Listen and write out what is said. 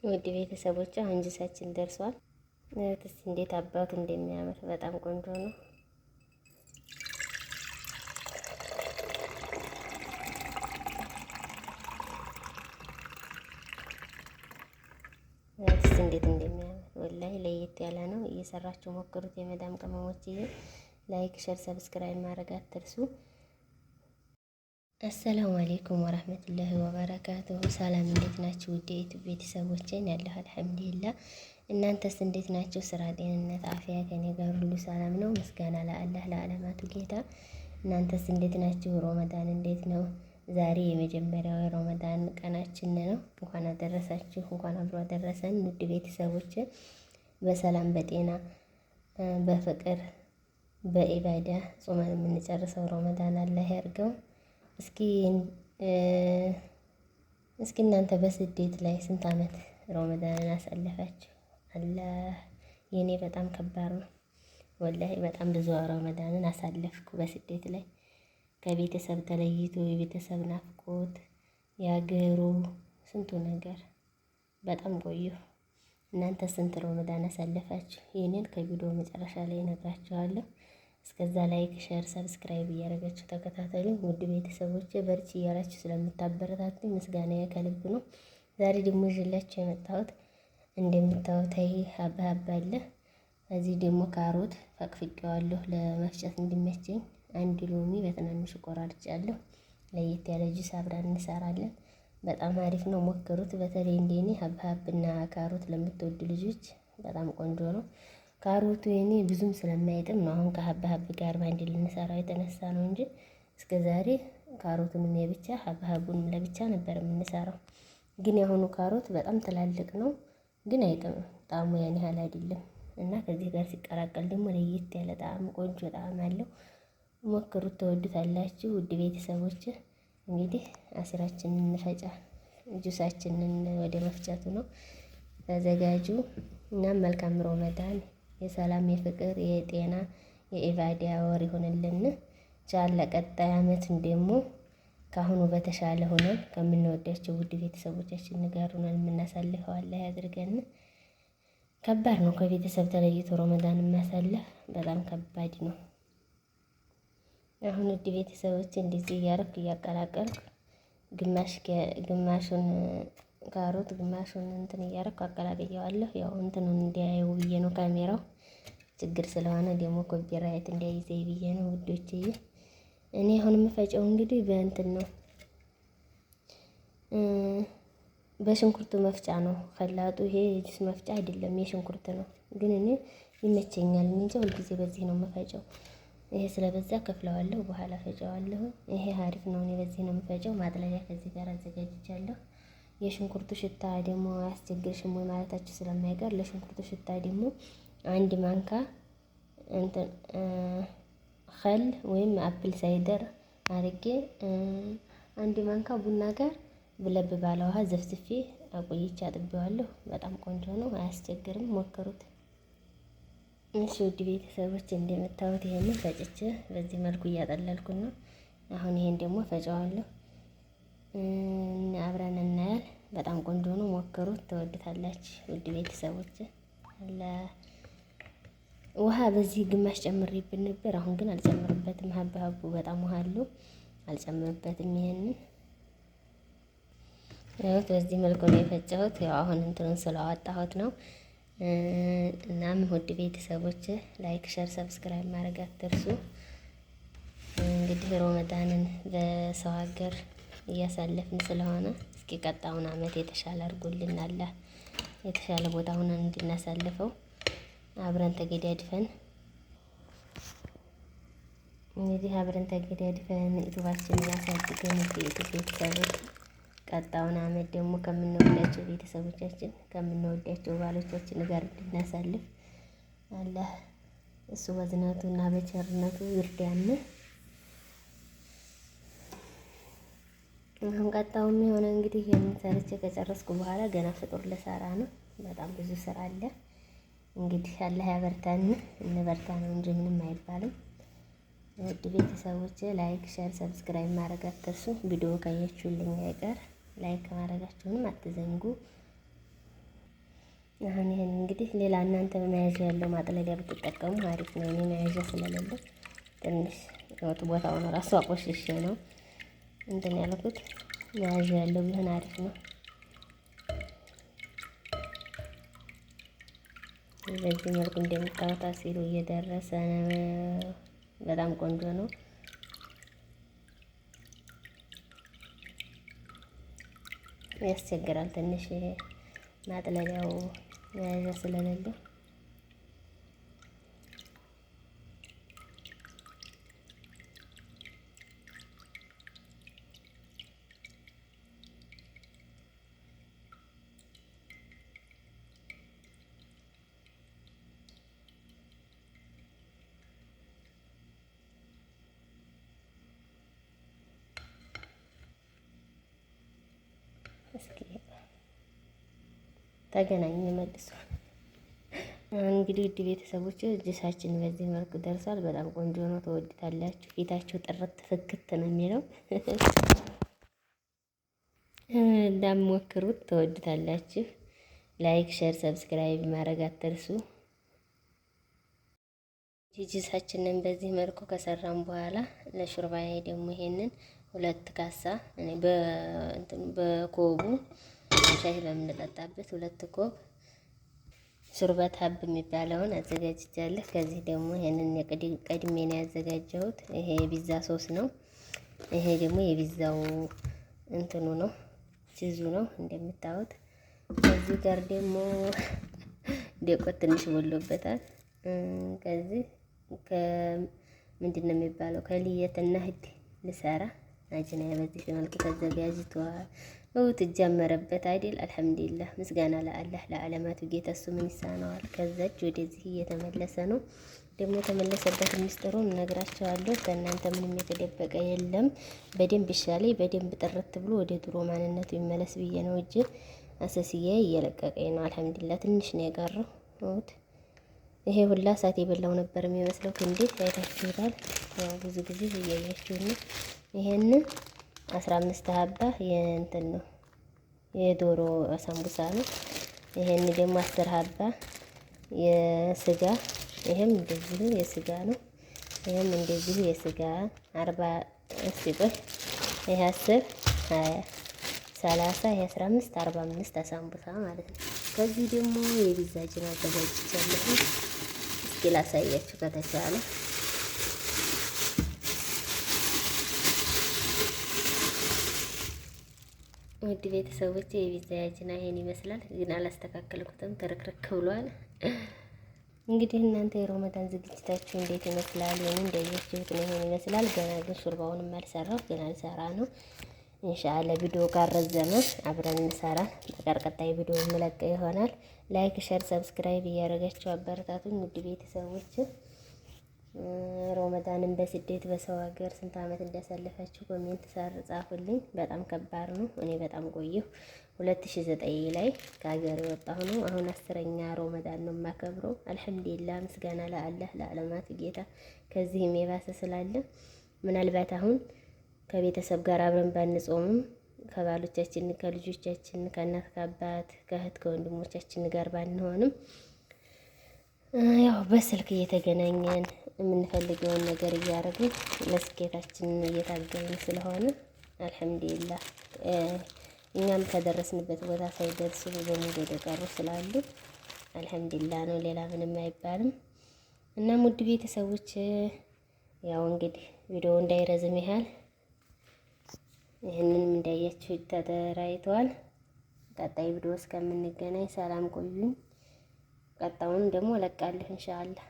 ውድ ቤተሰቦች አሁን ጁሳችን ደርሷል። እህትስ እንዴት አባቱ እንደሚያምር በጣም ቆንጆ ነው። እህትስ እንዴት እንደሚያምር ወላሂ ለየት ያለ ነው። እየሰራችሁ ሞክሩት የመዳም ቅመሞችዬ። Like፣ share፣ subscribe ማድረግ አትርሱ። السلام عليكم ورحمة الله وبركاته። ሰላም እንዴት ናችሁ? ውድ የዩቲዩብ ቤተሰቦቼን ያለሁ አልሐምዱሊላህ። እናንተስ እንዴት ናችሁ? ስራ፣ ጤንነት፣ አፍያ ከኔ ጋር ሁሉ ሰላም ነው። ምስጋና ለአላህ ለዓለማቱ ጌታ። እናንተስ እንዴት ናችሁ? ሮመዳን እንዴት ነው? ዛሬ የመጀመሪያው የሮመዳን ቀናችን ነው። እንኳን አደረሳችሁ፣ እንኳን አብሮ አደረሰን። ውድ ቤተሰቦች በሰላም በጤና በፍቅር በኢባዳ ጾመን የምንጨርሰው ሮመዳን አላህ ያርገው። እስኪ እስኪ እናንተ በስደት ላይ ስንት አመት ሮመዳንን አሳለፋችሁ? አላህ የኔ በጣም ከባድ ነው። ወላሂ በጣም ብዙ ሮመዳንን አሳለፍኩ በስደት ላይ ከቤተሰብ ተለይቶ የቤተሰብ ናፍቆት የአገሩ ስንቱ ነገር በጣም ቆየሁ። እናንተ ስንት ሮመዳን አሳለፋችሁ? የኔን ከቪዲዮ መጨረሻ ላይ እነግራችኋለሁ። እስከዛ like፣ share፣ subscribe እያደረጋችሁ ተከታተሉኝ። ውድ ቤተሰቦቼ በርቺ እያላችሁ ስለምታበረታቱኝ ምስጋና ከልብ ነው። ዛሬ ደግሞ ይዤላችሁ የመጣሁት እንደምታዩት ይሄ ሀብሀብ አለ። እዚህ ደግሞ ካሮት ፈቅፍቄዋለሁ ለመፍጨት እንዲመቸኝ። አንድ ሎሚ በትናንሹ ቆራርጫለሁ። ለየት ያለ ጁስ አብረን እንሰራለን። በጣም አሪፍ ነው፣ ሞክሩት። በተለይ እንደኔ ሀብሀብና ካሮት ለምትወዱ ልጆች በጣም ቆንጆ ነው። ካሮቱ የኔ ብዙም ስለማይጥም ነው አሁን ከሀብሀብ ጋር በአንድ ልንሰራው የተነሳ ነው እንጂ እስከ ዛሬ ካሮቱንም የብቻ ሀብሀቡንም ለብቻ ነበር የምንሰራው። ግን የአሁኑ ካሮት በጣም ትላልቅ ነው፣ ግን አይጥምም። ጣዕሙ ያን ያህል አይደለም እና ከዚህ ጋር ሲቀላቀል ደግሞ ለየት ያለ ጣዕም፣ ቆንጆ ጣዕም አለው። ሞክሩት፣ ተወዱታላችሁ። ውድ ቤተሰቦች እንግዲህ አሲራችንን እንፈጫ ጁሳችንን ወደ መፍጨቱ ነው። ተዘጋጁ እና መልካም ሮመዳን የሰላም የፍቅር የጤና የኢባዳ ወር ይሆንልን። ቻል ለቀጣይ አመት ደግሞ ከአሁኑ በተሻለ ሆነን ከምንወዳቸው ውድ ቤተሰቦቻችን ጋር ሆነን የምናሳልፈው አላህ ያድርገን። ከባድ ነው ከቤተሰብ ተለይቶ ረመዳን ማሳለፍ በጣም ከባድ ነው። አሁን ውድ ቤተሰቦች እንደዚህ እያደረኩ እያቀላቀልኩ ግማሽ ግማሹን ካሮት ግማሹን እንትን እያደረኩ አቀላቅየዋለሁ። ያው እንትኑን እንዲያየው ብዬ ነው፣ ካሜራው ችግር ስለሆነ ደግሞ copyright እንዳይዘኝ ብዬ ነው ውዶችዬ። እኔ አሁን የምፈጨው እንግዲህ በእንትን ነው፣ በሽንኩርቱ መፍጫ ነው። خلاط ኡ ይሄ የጁስ መፍጫ አይደለም፣ የሽንኩርት ነው። ግን እኔ ይመቸኛል እንጂ ሁልጊዜ በዚህ ነው የምፈጨው። ይሄ ስለበዛ ከፍለዋለሁ፣ በኋላ ፈጨዋለሁ። ይሄ አሪፍ ነው። እኔ በዚህ ነው የምፈጨው። ማጥለያ ከዚህ ጋር አዘጋጅቻለሁ። የሽንኩርቱ ሽታ ደግሞ አያስቸግርሽም ወይ ማለታችሁ ስለማይቀር ለሽንኩርቱ ሽታ ደግሞ አንድ ማንካ እንትን خل ወይም apple cider አርጌ አንድ ማንካ ቡና ጋር ለብ ባለ ውሃ ዘፍዝፌ አቆይቼ አጥቤዋለሁ። በጣም ቆንጆ ነው፣ አያስቸግርም። ሞክሩት። እሺ ውድ ቤተሰቦች እንደምታዩት ይሄንን ፈጭቼ በዚህ መልኩ እያጠለልኩ ነው። አሁን ይሄን ደግሞ ፈጨዋለሁ፣ አብረን እናያል። በጣም ቆንጆ ነው፣ ሞክሩት፣ ትወዱታላችሁ። ውድ ቤተሰቦች ውሃ በዚህ ግማሽ ጨምሬብን ነበር። አሁን ግን አልጨምርበትም። ሀብሀቡ በጣም ውሃ አለው፣ አልጨምርበትም። ይሄንን ያው በዚህ መልኩ ነው የፈጨሁት። ያው አሁን እንትኑን ስለዋጣሁት ነው። እናም ውድ ቤተሰቦች like፣ share፣ subscribe ማድረግ አትርሱ። እንግዲህ ሮመዳንን በሰው ሀገር እያሳለፍን ስለሆነ እስኪ ቀጣውን አመት የተሻለ አድርጎልን አላህ የተሻለ ቦታ ሆነን እንድናሳልፈው አብረን ተገዳድፈን እንግዲህ አብረን ተገዳድፈን ዩቱባችንን አሳድገን ቤተሰቦች ቀጣውን አመት ደግሞ ከምንወዳቸው ቤተሰቦቻችን ከምንወዳቸው ባሎቻችን ጋር እንድናሳልፍ አላህ እሱ በዝነቱ እና በቸርነቱ ይርዳን። አሁን ቀጣው የሚሆነው እንግዲህ ይሄንን ሰርቼ ከጨረስኩ በኋላ ገና ፍጡር ልሰራ ነው። በጣም ብዙ ስራ አለ። እንግዲህ አላህ ያበርታን፣ እንበርታ ነው እንጂ ምንም አይባልም። ውድ ቤተሰቦቼ like፣ share፣ subscribe ማድረግ አትርሱ። ቪዲዮ ካያችሁልኝ አይቀር like ማድረጋችሁንም አትዘንጉ። አሁን ይሄን እንግዲህ ሌላ እናንተ መያዣ ያለው ማጥለሊያ ብትጠቀሙ አሪፍ ነው። እኔ መያዣ ስለሌለ ትንሽ ወጥ ቦታውን ራሱ አቆሽሼ ነው እንትን ያልኩት። መያዣ ያለው ቢሆን አሪፍ ነው። በዚህ መልኩ እንደምታዩት አሲሩ እየደረሰ ነው። በጣም ቆንጆ ነው። ያስቸግራል ትንሽ ማጥለሊያው መያዣ ስለሌለው። እስኪ ተገናኝ መልሶ። እንግዲህ ውድ ቤተሰቦች ጁሳችን በዚህ መልኩ ደርሷል። በጣም ቆንጆ ነው፣ ተወድታላችሁ። ፊታችሁ ጥርት ፍክት ነው የሚለው፣ እንዳትሞክሩት ተወድታላችሁ። Like፣ share፣ subscribe ማድረግ አትርሱ። ጁሳችንን በዚህ መልኩ ከሰራን በኋላ ለሹርባዬ ደግሞ ይሄንን 2 ካሳ እኔ በኮቡ ሻይ በምንጠጣበት 2 ኮብ ሹርበት ሀብ የሚባለውን አዘጋጅቻለሁ። ከዚህ ደግሞ ይሄንን ቀድሜ ነው ያዘጋጀሁት። ይሄ የፒዛ ሶስ ነው። ይሄ ደግሞ የፒዛው እንትኑ ነው፣ ቺዙ ነው እንደምታዩት። ከዚህ ጋር ደግሞ ዴቆት ትንሽ ቦሎበታል። ከዚህ ከምንድን ነው የሚባለው ከልየትና ህድ ልሰራ አጅና በዚህ መልኩ ተዘጋጅቷል። ትጀመረበት አይደል? አልሐምዱሊላህ፣ ምስጋና ለአላህ ለዓለማቱ ጌታ፣ እሱ ምን ይሳነዋል? ከዛች ወደዚህ እየተመለሰ ነው። ደግሞ የተመለሰበት ሚስጥሩን እነግራቸዋለሁ። ከእናንተ ምንም የተደበቀ የለም። በደንብ ይሻለኝ፣ በደንብ ጥርት ብሎ ወደ ድሮ ማንነቱ ይመለስ ብዬ ነው እጅ አሰስዬ እየለቀቀኝ ነው። አልሐምዱሊላህ፣ ትንሽ ነው የቀረው። ይሄ ሁላ እሳት የበላው ነበር የሚመስለው። ክንዴ አይታችሁታል። ያው ብዙ ጊዜ እያያችሁ ነው። ይሄንን 15 ሀባ የእንትን ነው፣ የዶሮ ሳምቡሳ ነው። ይሄን ደግሞ 10 ሀባ የስጋ፣ ይሄም እንደዚሁ የስጋ ነው። ይሄም እንደዚሁ የስጋ 40። እስቲ ቆይ፣ ይሄ 10፣ 20፣ 30፣ ይሄ 15፣ 45 ሳምቡሳ ማለት ነው። ከዚህ ደግሞ የፒዛ ጅን አዘጋጅቻለሁ። እስኪ ላሳያችሁ ከተቻለ። ውድ ቤተሰቦቼ የፒዛ ያጅና ይሄን ይመስላል። ግን አላስተካከልኩትም፣ ትርክርክ ብሏል። እንግዲህ እናንተ የሮመዳን ዝግጅታችሁ እንዴት ይመስላል? ይሄን እንዳያችሁት ነው፣ ይሄን ይመስላል። ገና ግን ሹርባውንም አልሰራው፣ ገና አልሰራ ነው። ኢንሻአላህ ቪዲዮ ካረዘመ አብረን እንሰራ። በቀጣይ ቪዲዮ የምለቀው ይሆናል። Like፣ share፣ subscribe እያደረጋችሁ አበረታቱኝ ውድ ቤተሰቦች። ሮመዳንን በስደት በሰው ሀገር ስንት አመት እንዳሳለፋችሁ comment ስር ጻፉልኝ። በጣም ከባድ ነው። እኔ በጣም ቆየሁ። 2009 ላይ ከሀገር የወጣሁ ነው። አሁን 10ኛ ሮመዳን ነው የማከብረው። አልሐምዱሊላህ፣ ምስጋና ለአላህ ለዓለማቱ ጌታ። ከዚህም የባሰ ስላለ ምናልባት አሁን ከቤተሰብ ጋር አብረን ባንጾምም ከባሎቻችን፣ ከልጆቻችን፣ ከእናት ከአባት፣ ከእህት ከወንድሞቻችን ጋር ባንሆንም ያው በስልክ እየተገናኘን የምንፈልገውን ነገር እያደረግን ለስኬታችን እየታገልን ስለሆነ አልሐምዱሊላህ፣ እኛም ከደረስንበት ቦታ ሳይደርሱ በመንገድ የቀሩ ስላሉ አልሐምዱሊላህ ነው። ሌላ ምንም አይባልም። እና ውድ ቤተሰቦች ያው እንግዲህ ቪዲዮ እንዳይረዝም ያህል ይህንንም እንዳያችሁ ተደራይተዋል። ቀጣይ ቪዲዮ እስከምንገናኝ ሰላም ቆዩኝ። ቀጣዩን ደግሞ እለቃለሁ ኢንሻአላህ።